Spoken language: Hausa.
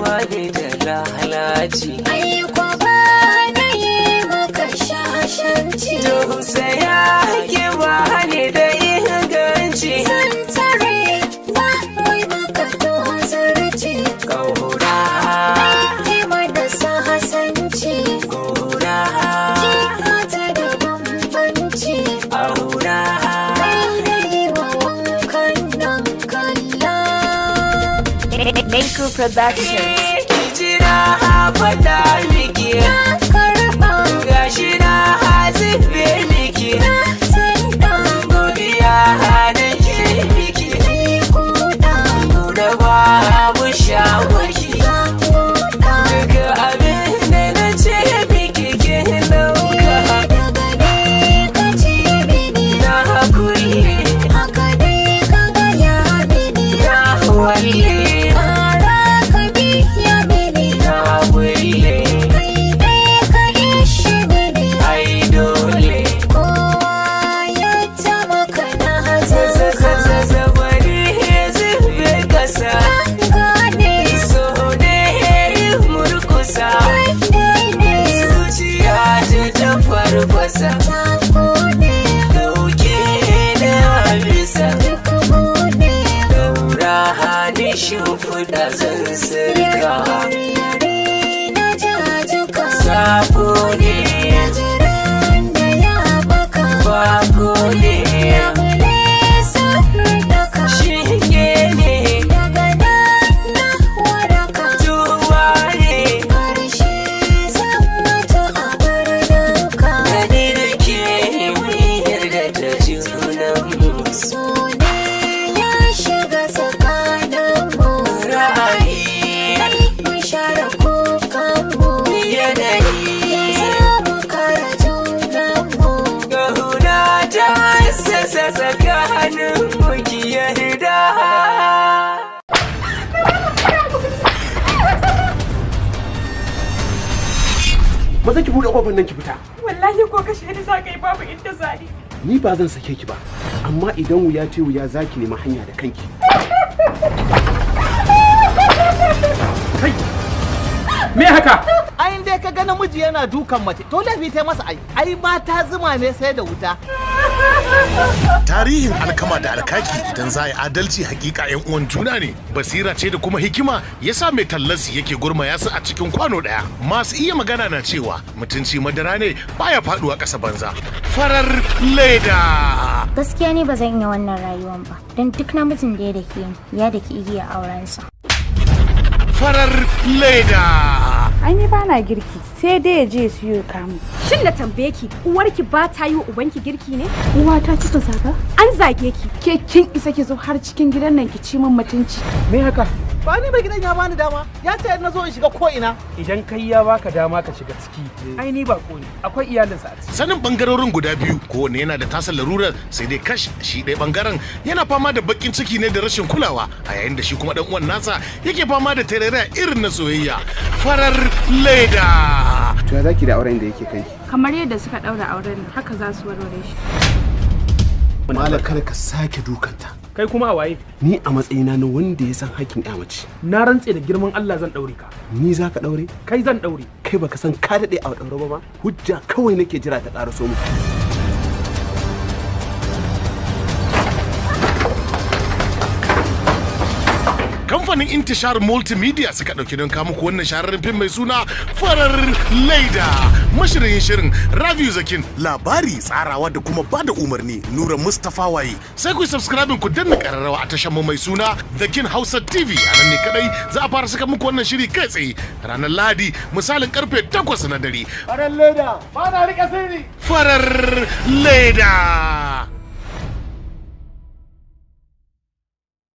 Bani da lalaci. Ai kwa ba na yi maka shashanci. Tausaya ki bani da inganci. Zan tare ba mai maka tozarci. Kaura. Hikima da sahasanci. Gora. Ji mata da bambanci. Aura. Kai da yi wa wankan nan kalla. Maker Productions. Ki jira faɗa miki. Na karɓa. Gashi na zube miki. Na tunda. Godiya nake miki. Ai kuɗa. Da babu shawaki. Ga kuɗa. Duka abin da na ce miki kin dauka. Daga ne ka ce mini. Na kulle. Haka dai ka gaya mini. Na walle. Ƙara ka biya mini. Na kulle. Kai dai ka ishe mini. Ai dole. Kowa ya ta maka na hazanka. Zabari zube kasa. Gane. So ne murkusa. Kai dai ne. Zuciya ta ta farfasa. Ta kone. Dauke na bisa. Duk bune. Daura hannun shimfiɗa zan sirka. Yare na jajuka. Sako ne. Jiran da ya baka. Bako ne. Labule sirraka. Shinge ne. Daga nan na waraka. Tuwa ne. Karshe zan mutu a birninka. Gani da ke mun yarda da junanmu. So ne ya shiga tsakaninmu. Ra'ayi. Kai mu share kukanmu. Yanayi. Za mu kare junanmu. Gahuna ta hassasa tsakanin mu ki yarda. Maza ki buɗe ƙofar nan ki fita. Wallahi ko kashe ni za ka yi babu inda zani. Ni ba zan sake ki ba, amma idan wuya ce wuya za ki nemi hanya da kanki. Kai! Me haka? Ai dai ka ga namiji yana dukan mace to laifi ta masa ai. Ai mata zuma ne sai da wuta. Tarihin alkama da alkaki idan za a yi adalci hakika yan uwan juna ne. Basira ce da kuma hikima yasa mai tallansu yake gurmaya su a cikin kwano daya. Masu iya magana na cewa mutunci madara ne baya faduwa ƙasa banza. Farar leda. Gaskiya ni ba zan iya wannan rayuwan ba, don duk namijin da ya dake ni ya daki igiya aurensa. Farar leda. Ai ni bana girki, sai dai ya je ya siyo kamu. Shin na tambaye ki, uwarki ba ta yi wa ubanki girki ne? Uwata kika zaga? An zage ki. Ke kin isa ki zo har cikin gidan nan ki ci min mutunci. Me haka? Ba ni mai gidan ya bani dama. Ya ce na zo in shiga ko ina. Idan kai ya baka dama ka shiga ciki, ai ni bako ne, akwai iyalinsa a ciki. Sanin bangarorin guda biyu kowanne yana da tasa larurar, sai dai kash shi ɗaya bangaren yana fama da bakin ciki ne da rashin kulawa, a yayin da shi kuma dan uwan nasa yake fama da tarairaya irin na soyayya. Farar leda. To ya zaki da auren da yake kanki? Kamar yadda suka daura auren nan, haka za su warware shi. Malam, kada ka sake dukanta. Kai kuma a waye? Ni a matsayina na wanda ya san hakkin ya mace. Na rantse da girman Allah zan daure ka. Ni za ka daure? Kai zan daure. Kai baka san ka daɗe a daure ba ma? Hujja kawai nake jira ta ƙaraso mu. Kamfanin Intishar Multimedia suka ɗauki don kawo muku wannan shahararren fim mai suna Farar Laida. Mashirin shirin Rabiu Zakin, labari tsarawa da kuma bada umarni Nura Mustapha Waye. Sai ku yi subscribing ku danna kararrawa a tashar mu mai suna The King Hausa TV. A nan ne kadai za a fara saka muku wannan shiri kai tsaye ranar Lahadi misalin karfe 8 na dare. Farar leda. Ba na rike sirri. Farar Leda.